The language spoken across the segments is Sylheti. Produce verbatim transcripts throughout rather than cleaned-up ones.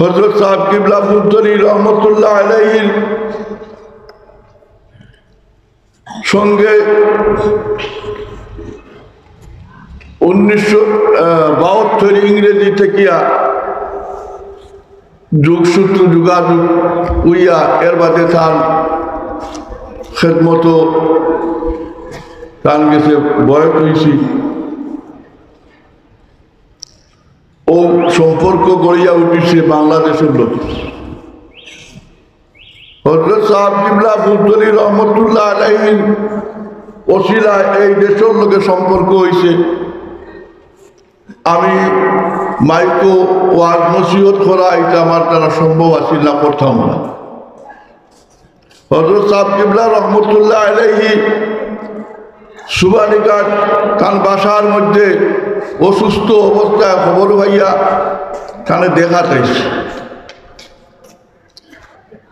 হযরত সাহেব কিবলা ফুলতলি রহমতুল্লাহ আলাইহির সঙ্গে উনিশশো বাহাত্তর ইংরেজি থাকিয়া যোগসূত্র যোগাযোগ অইয়া এর বাদে তান খেদমতো তান গেছে বয়স অইছে। ও সম্পর্ক গড়িয়া উঠিছে বাংলাদেশর লগে। হযরত সাহেব কিবলা ফুলতলি রহমতুল্লাহ আলাইহির ওসিলায় এই দেশর লগে সম্পর্ক অইছে। আমি মাইকো ওয়াজ নসিহত করা, ইটা আমার দ্বারা সম্ভব আছিল না, করতাম না। হযরত সাহেব কিবলা রহমতুল্লাহ আলাইহি সুবানীঘাট তান বাসার মধ্যে অসুস্থ অবস্থায় খবর পাইয়া তানে দেখাত আইছি।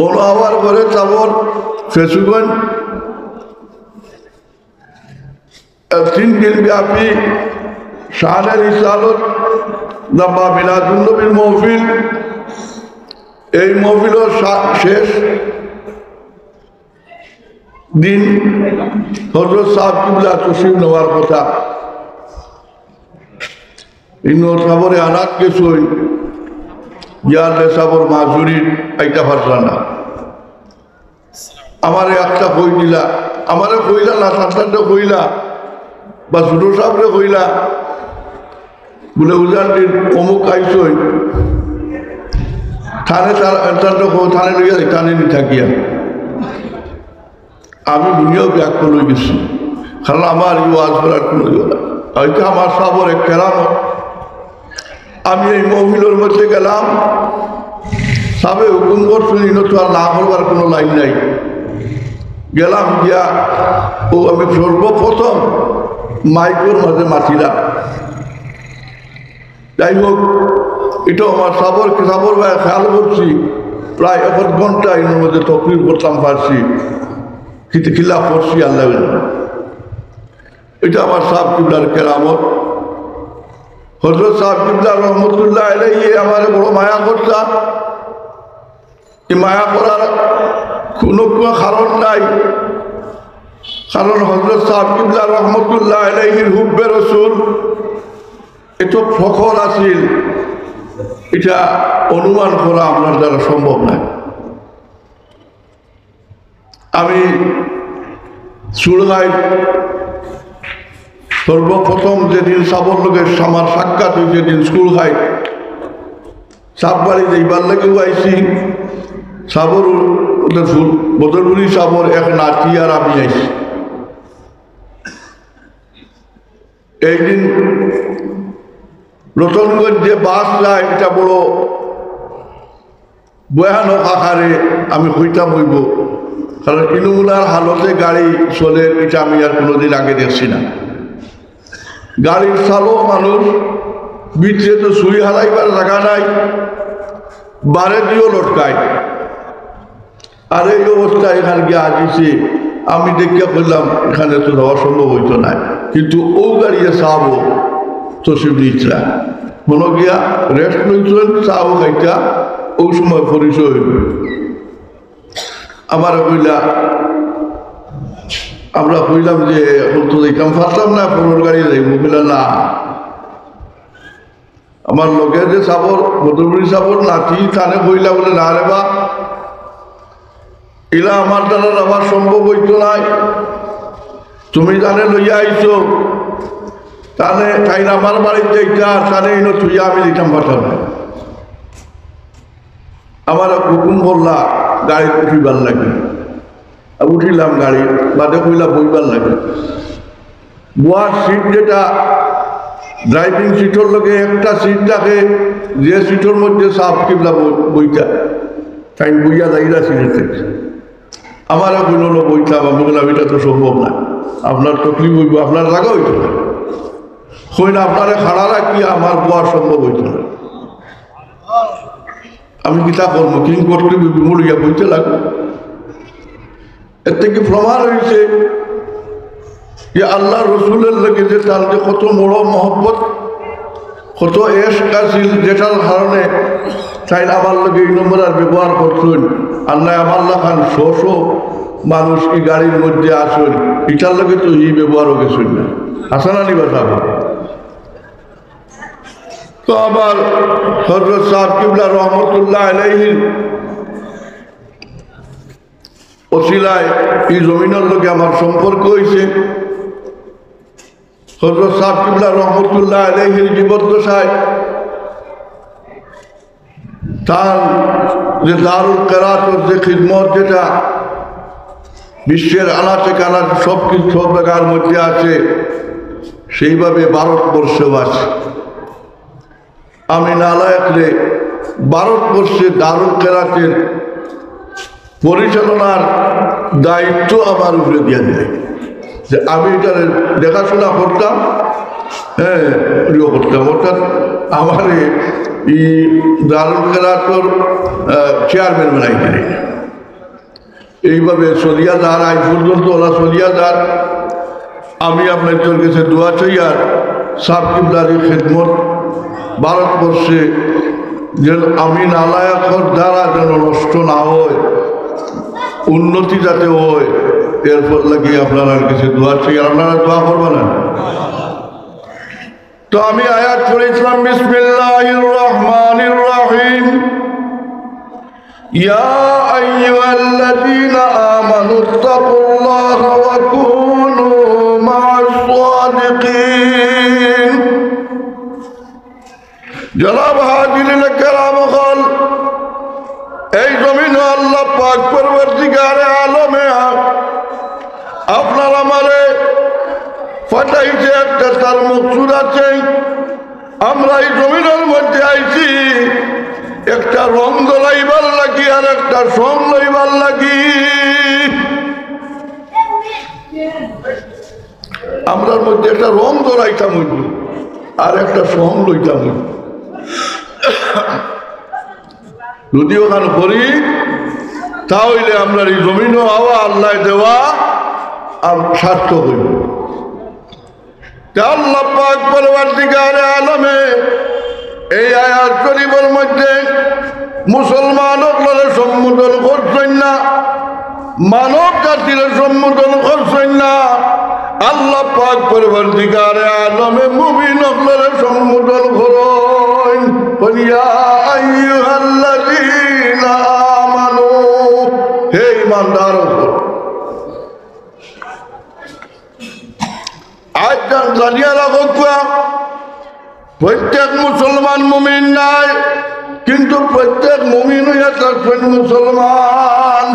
অনো আবার ঘরে চাবর ফেসুগঞ্জ তিন দিন ব্যাপী শানে রিসালত বা মিলাদুন্নবীর মহফিল। এই মহফিলর শা-, শেষ দিন হযরত সাহেব কিবলা তশরিফ নেওয়ার কথা। ইনো সাবরে আনাত গেছইন, ইয়ার লে সাবর মাজুরিত আইতা পারলা না। আমারে একটা কই দিলা, আমারে কইলা না, তানতানরে কইলা, বা ছোট সাবরে কইলা, বুলে, "উজান দিন অমুক আইছইন, তানে তার, তানরে কও, তানে লইয়া যাই, তানে নি থাকিয়া।" আমি দুনিয়াও ব্যাকুল অই গেছি, কারণ আমার এই ওয়াজ করার কোনো ইয়ে না। হয়তো আমার সাবর এক কেরামত। আমি এই মহফিলর মধ্যে গেলাম, সাবে হুকুম করছইন, ইনো তো আর না করবার কোনো লাইন নাই। গেলাম গিয়া, ও আমি সর্বপ্রথম মাইকর মাঝে মাতিলাম। যাই হোক, ইটা আমার সাবর, সাবর ভাই খেয়াল করছি, প্রায় এক ঘন্টা এর মধ্যে তকরির করতাম পারছি, কিন্তু খিলাফ করছি আল্লাহ। ইটা আমার সাব কিবলার কেরামত। হযরত সাব কিবলা রহমতুল্লাহ আলাইহি আমারে বড় মায়া করতা। এই মায়া করার কোনো, কোনো কারণ নাই, কারণ হযরত সাব কিবলা রহমতুল্লাহ আলাইহির হুব্বে রসুল এত প্রখর আছিল, ইটা অনুমান করা আপনার দ্বারা সম্ভব নয়। আমি চুড়গাঁইত সর্বপ্রথম যেদিন সাবর লগে আমার সাক্ষাৎ অইছে, সেদিন চুড়গাঁইত সাব বাড়ি যাইবার লাগিও আইছি। সাবর ওদের ফুল-, বদরপুরি সাবর এক নাতি আর আমি আইছি। এই দিন রতনগঞ্জ যে বাস যায়, এটা বড় ভয়ানক আকারে আমি কইতাম অইবো, কারণ ইনুমুলার হালতে গাড়ি চলে, এটা আমি আর কোনোদিন আগে দেখছি না। গাড়ির চালো মানুষ, ভিতরে তো ছুরি হারাইবার জাগা নাই, বারে দিও লটকায়। আর এই অবস্থা এখান গিয়া হাজিছে, আমি দেখিয়া কইলাম, এখানে তো যাওয়া সম্ভব অইতো নায়। কিন্তু ও গাড়িয়ে সাবও তশরিফ নিতরা, মনো গিয়া রেস্ট লইছইন, চাও খাইতা, ও সময় পরিচয় অইবো। আমারে কইলা, আমরা কইলাম যে, এখন তো যাইতাম পারতাম না, পরর গাড়ি যাইমু। কইলা, না, আমার লগে যে সাবর, বদরপুরি সাবর নাতি, তানে কইলা বুলে, না রে বা, ইলা আমার দ্বারা যাওয়া সম্ভব অইতো নায়। তুমি জানে লইয়া আইছো, তানে তাইন আমার বাড়িত যাইতা, তানে ইনো থুইয়া আমি যাইতাম পারতাম না। আমার হুকুম করলা গাড়িত উঠিবার লাগি। আর উঠিলাম গাড়ি, বাদে কইলা বইবার লাগি। বওয়ার সিট যেটা, ড্রাইভিং সিটর লগে একটা সিট থাকে, যে সিটর মধ্যে সাব কিবলা বই-, বইতা, তাইন বইয়া যাইরা সিটে। আমারে কইলো, "না, বইতাম।" আমি কইলাম, "এটা তো সম্ভব না, আপনার তকলিফ অইবো, আপনার জাগা অইতো না।" কইলা, "আপনারে খাড়া রাখিয়া আমার বওয়া সম্ভব অইতো না।" আমি কিতা করমু, কিং করতে বিমুড়িয়া বইতে লাগবো। এর থেকে প্রমাণ অইছে যে আল্লাহ রসুলের লগে যে তার যে কত বড় মহব্বত, কত এশক আছিল, যেটার কারণে তাইন আমার লগে ই নম্বর আর ব্যবহার করছইন, আর নায় আমার লাখান শ শ মানুষ ই গাড়ির মধ্যে আছইন, ইটার লগে তো ই ব্যবহারও গেছইন না। হাসান আলী বাসা। তো আমার হযরত সাহেব কিবলা রহমতুল্লাহ আলাইহির ওসিলায় ই জমিনর লগে আমার সম্পর্ক অইছে। হযরত সাহেব কিবলা রহমতুল্লাহ আলাইহির জীবদ্দশায় তার যে দারুল কেরাতর যে খিদমত, যেটা বিশ্বের আনাচে কানাচে সব কিছু, সব জায়গার মধ্যে আছে, সেইভাবে ভারতবর্ষেও আছে। আমি নালায়েকরে ভারতবর্ষে দারুল কেরাতের পরিচালনার দায়িত্ব আমার উপরে দিয়া দিলে, যে আমি ইটারে দেখাশোনা করতাম, হ্যাঁ, ইয়ে করতাম, অর্থাৎ আমারে ই দারুল কেরাতর, আহ, চেয়ারম্যান বানাই দিলে। এইভাবে চলিয়া যার, আজ পর্যন্ত ওলা চলিয়া যার। আমি আপনাইনতর গেছে দোয়া চাইয়ার, সাহেব কিবলার ই খেদমত ভারতবর্ষে যেন আমি নালায়েকর দ্বারা যেন নষ্ট না হয়, উন্নতি যাতে হয়, এরপর লাগি আপনারার গেছে দোয়া চাইয়ার। আপনারা দোয়া করবা না? তো আমি আয়াত পড়ছিলাম, বিসমিল্লাহির রহমানির রহিম। يا أيها الذين آمنوا اتقوا الله وكونوا مع الصادقين। জনাব হাজিরিন কেরাম অকল, এই জমিনো আল্লাহ পাক পরওয়ারদিগারে আলমে আপনার আমারে পাঠাইছে, একটা তার মকসুদ আছে। আমরা ই জমিনর মধ্যে আইছি একটা রং ধরাইবার লাগি আর একটা সং লইবার লাগি। আমরার মধ্যে একটা রং ধরাইতাম অইবো আর একটা সং লইতাম অইবো। যদি অখান করি, তা অইলে আমরার ই জমিনো আওয়া আল্লায় দেওয়া আর সার্থক অইবো। তে আল্লাহ পাক পরওয়ারদিগারে আলমে এই আয়াত শরীফর মধ্যে মুসলমান অকলরে সম্বোধন করছইন না, মানব জাতিরে সম্বোধন করছইন না। আল্লাহ পাক পরওয়ারদিগারে আলমে মুমিন অকলরে সম্বোধন করইন, বলি, "ইয়া আইয়ুহাল্লাযীনা আমানু", হে ঈমানদার অকল। আজ জান-, জানিয়া রাখউক্কা, প্রত্যেক মুসলমান মুমিন নায়, কিন্তু প্রত্যেক মুমিন অইয়া থাকছইন মুসলমান।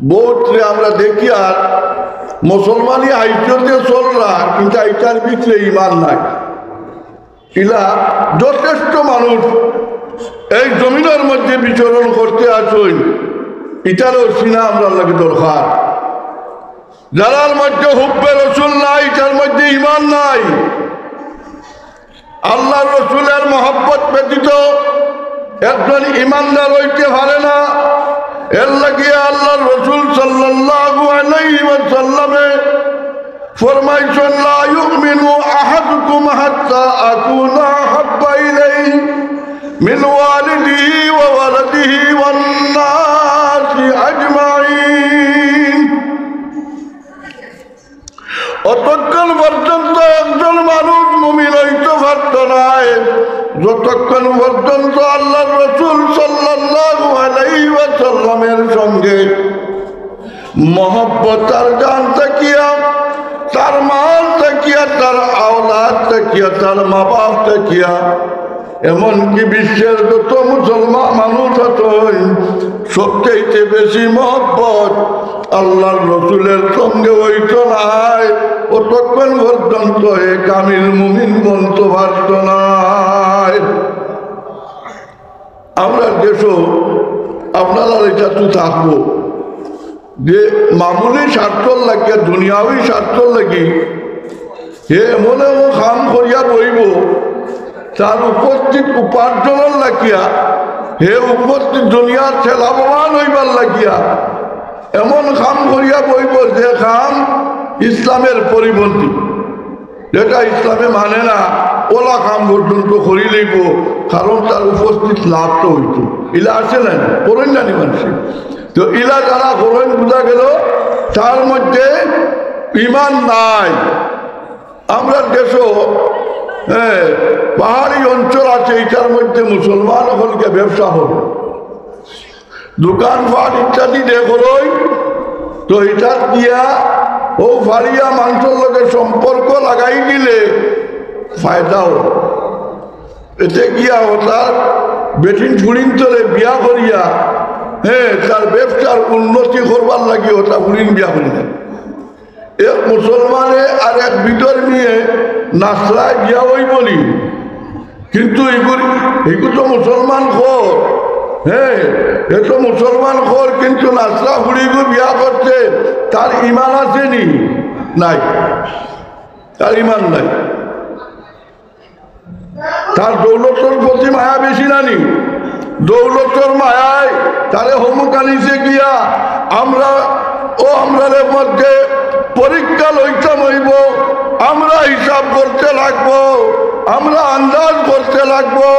বউতরে আমরা দেখিয়ার মুসলমানি হাইজতে চলরা, কিন্তু ইটার ভিতরে ঈমান নাই। ইলা যথেষ্ট মানুষ এই জমিনর মধ্যে বিচরণ করতে আছইন, ইটারও চিনা আমরার লাগি দরকার। যারার মধ্যে হুব্বে রসুল নাই, ইটার মধ্যে ঈমান নাই। আল্লাহর রসুলের মহব্বত ব্যতীত একজন ঈমানদার অইতে পারে না। এর লাগি আল্লাহর রসুল সাল্লাল্লাহু আলাইহি ওয়াসাল্লামে ফরমাইছইন, "লা ইউমিনু আহাদুকুম হাত্তা আকুনা আহাব্বা ইলাইহি মিন ওয়ালিদিহি ওয়া ওয়ালাদিহি ওয়ান নাসি আজমাইন।" অতক্ষণ পর্যন্ত একজন মানুষ মুমিন অইতো পারতো নায়, যতক্ষণ পর্যন্ত আল্লাহর রসুল সাল্লাল্লাহু আলাইহি ওয়াসাল্লামের সঙ্গে মহব্বত তার জান থাকিয়া, তার মাল থাকিয়া, তার আওলাদ থাকিয়া, তার মা বাপ থাকিয়া, এমনকি বিশ্বের যত মুসলমান মানুষ আছইন, সবচাইতে বেশি মহব্বত আল্লাহর রসুলের সঙ্গে অইতো নায়, অতক্ষণ পর্যন্ত হে কামিল মুমিন বনতো পারতো নায়। আমরার দেশো আপনারার ইটা তো থাকবো যে মামুলি স্বার্থর লাগিয়া, দুনিয়াবি স্বার্থর লাগি হে এমন এমন কাম করিয়া বইবো, তার উপস্থিত উপার্জনর লাগিয়া, হে উপস্থিত দুনিয়ার ঠেলাবান অইবার লাগিয়া এমন কাম করিয়া বইবো যে কাম ইসলামের পরিপন্থী, যেটা ইসলামে মানে না। অলা কাম পর্যন্ত করি লইব, কারণ তার উপস্থিত লাভ তো অইতো। ইলা আছে না? করইন না নি মানষে? তো ইলা যারা করইন, বুঝা গেল তার মধ্যে ইমান নাই। আমরার দেশো, হ্যাঁ, পাহাড়ি অঞ্চল আছে, ইটার মধ্যে মুসলমান অকলকে ব্যবসা করে, দোকানপাট ইত্যাদি দে করইন, তো ইটাত দিয়া অউ পাহাড়িয়া মানষর লগে সম্পর্ক লাগাই দিলে ফায়দা অয়। এতে গিয়া অতার বেটিন ফুড়িন্তরে বিয়া করিয়া, হ্যাঁ, তার ব্যবসার উন্নতি করবার লাগি অতা ফুড়িন বিয়া করিয়া। এক মুসলমানে আর এক বিধর্মীয়ে নাসরায় বিয়া অইবো নি, কিন্তু ইগুর, ইগু তো মুসলমান ঘর, হ্যাঁ, এ তো মুসলমান ঘর, কিন্তু নাসরা ফুড়িগু বিয়া করছে, তার ইমান আছে নি? নাই, তার ইমান নাই। তার দৌলতর প্রতি মায়া বেশি না নি? দৌলতর মায়ায় তারে হমুক আনিছে গিয়া। আমরা, অউ আমরার মধ্যে পরীক্ষা লইতাম অইবো, আমরা হিসাব করতে লাগবো, আমরা আন্দাজ করতে লাগবো,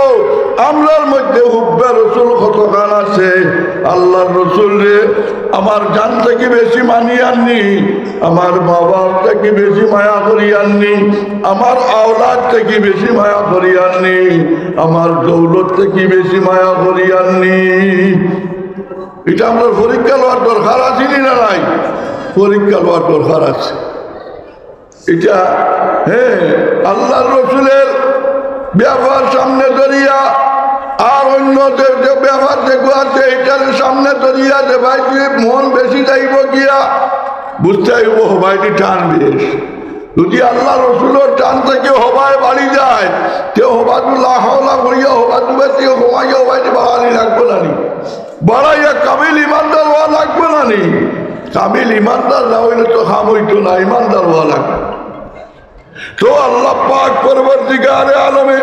আমরার মধ্যে হুব্বে রসুল কতখান আছে। আল্লার রসুলরে আমার জান থাকি বেশি মানিয়ার নি, আমার মা বাপ থাকি বেশি মায়া করিয়ার নি, আমার আওলাদ থাকি বেশি মায়া করিয়ার নি, আমার দৌলত থাকি বেশি মায়া করিয়ার নি। ইটা আমরার পরীক্ষা লওয়ার দরকার আছে নি না নাই? পরীক্ষা লওয়ার দরকার আছে। ইটা, হ্যাঁ, আল্লার রসুলর ব্যাপার সামনে ধরিয়া আর অইন্য যে, যে ব্যাপার যেগু আছে, ইটারে সামনে ধরিয়া যে ভাই তুই মন বেশি যাইবো গিয়া, বুঝতে অইবো হবায়দি টান বেশ। যদি আল্লার রসুলর টান থাকি হবায় বাড়ি যায়, তে হবায়দি লা হাওলা করিয়া হবায়দি বেশি হবাইয়া হবায়দি বাড়ানি লাগবো না নি? বাড়াইয়া কামিল ইমানদার অওয়া লাগবো না নি? কামিল ইমানদার না অইলে তো কাম অইতো না, ইমানদার অওয়া লাগবো। তো আল্লা পাক পরওয়ারদিগারে আলমে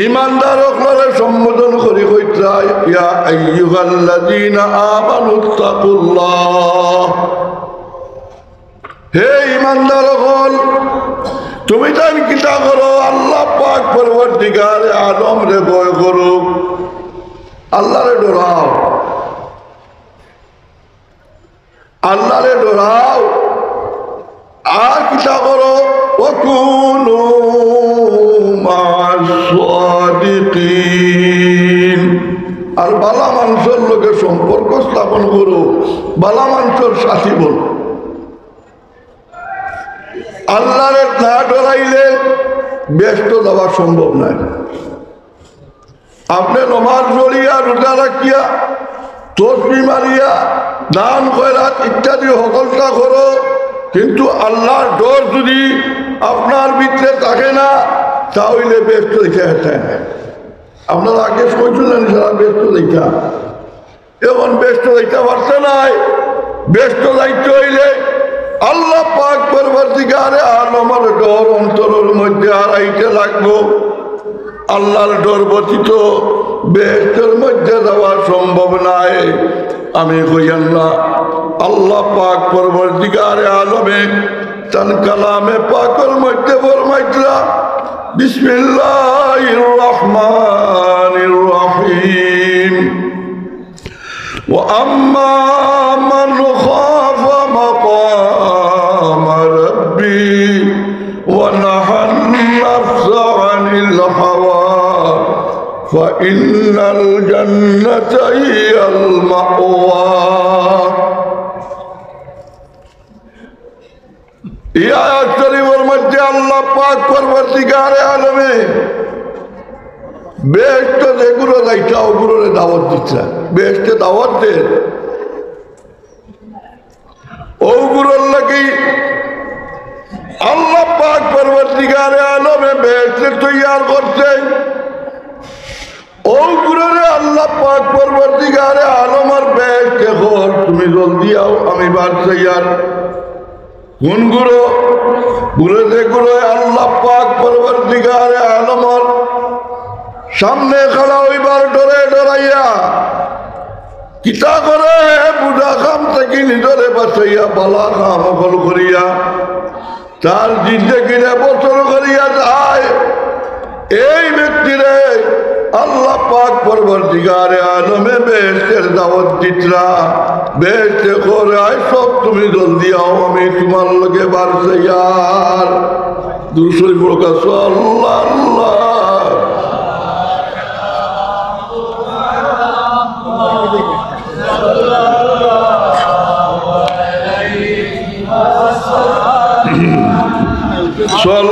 ইমানদার অকলরে সম্বোধন করি কইতরা, ইয়া আইয়ুহাল্লাযীনা আমানুত্তাকুল্লাহ। হে ইমানদার অকল, তুমি তাইন কিতা করো? আল্লা পাক পরওয়ারদিগারে আলমরে ভয় করো, আল্লারে ডরাও, আল্লারে ডরাও। আর কিতা করো? ওয়া কুনু মা'আস সাদিকিন। আর বালা মানষর লগে সম্পর্ক স্থাপন করো, বালা মানষর সাথী বনো। আল্লারে না ডরাইলে বেহেস্তো যাওয়া সম্ভব নায়। আপনে নমাজ পড়িয়া, রোজা রাখিয়া, তসবি মারিয়া, দান খয়রাত ইত্যাদি হকলতা করো, কিন্তু আল্লার ডর যুদি আপনার ভিতরে থাকে না, তা অইলে বেহেস্তো যাইতা পারতা নায়। আপনারা আগে কইছইন না, সারা বেহেস্তো যাইতা। অখন বেহেস্তো যাইতা পারতা নায়। বেহেস্তো যাইতে অইলে আল্লা পাক পরওয়ারদিগারে আলমর ডর অন্তরর মধ্যে হারাইতে লাগবো। আল্লার ডর ব্যতীত বেহেস্তর মধ্যে যাওয়া সম্ভব নায়। আমি কইয়ার না, আল্লা পাক পরওয়ারদিগারে আলমে তান কালামে পাকর মধ্যে ফরমাইতরা, বিসমিল্লাহির রহমানির রহিম। وأما من خاف مقام ربه ونهى النفس عن الهوى فإن الجنة هي المأوى। ই আয়াত শরীফর মধ্যে আল্লা পাক পরওয়ারদিগারে আলমে বেহেস্তো যেগুলো যাইতা, ওগুলোরে দাওয়াত দিতা। বেহেস্তে দাওয়াত দে, ওগুলোর লাগি আল্লা পাক পরওয়ারদিগারে আলমে বেহেস্তে তৈয়ার করছে। ওগুলোরে আল্লা পাক পরওয়ারদিগারে আলমর বেহেস্তে কর, তুমি জলদি আও, আমি বার চাইয়ার। কোনগুলো? বলে যেগুলো আল্লা পাক পরওয়ারদিগারে আলমর সামনে খাড়া অইবার ডরে ডরাইয়া কিতা করে, বুরা কাম থাকি নিজরে বাঁচাইয়া বালা কাম অকল করিয়া, তার জিন্দেগিরে বছর করিয়া যায়, এই ব্যক্তিরে আল্লাহ পাক পরওয়ারদিগারে আলমে বেহেশতের দাওয়াত দিতরা, বেহেশতে কয়, "আয় সব, তুমি জলদি আও, আমি তুমার লগে বারছি আর।" দুরূদ শরীফ পড়ুক্কা, সাল্লাল্লাহু। সাল্লাল্লাহু।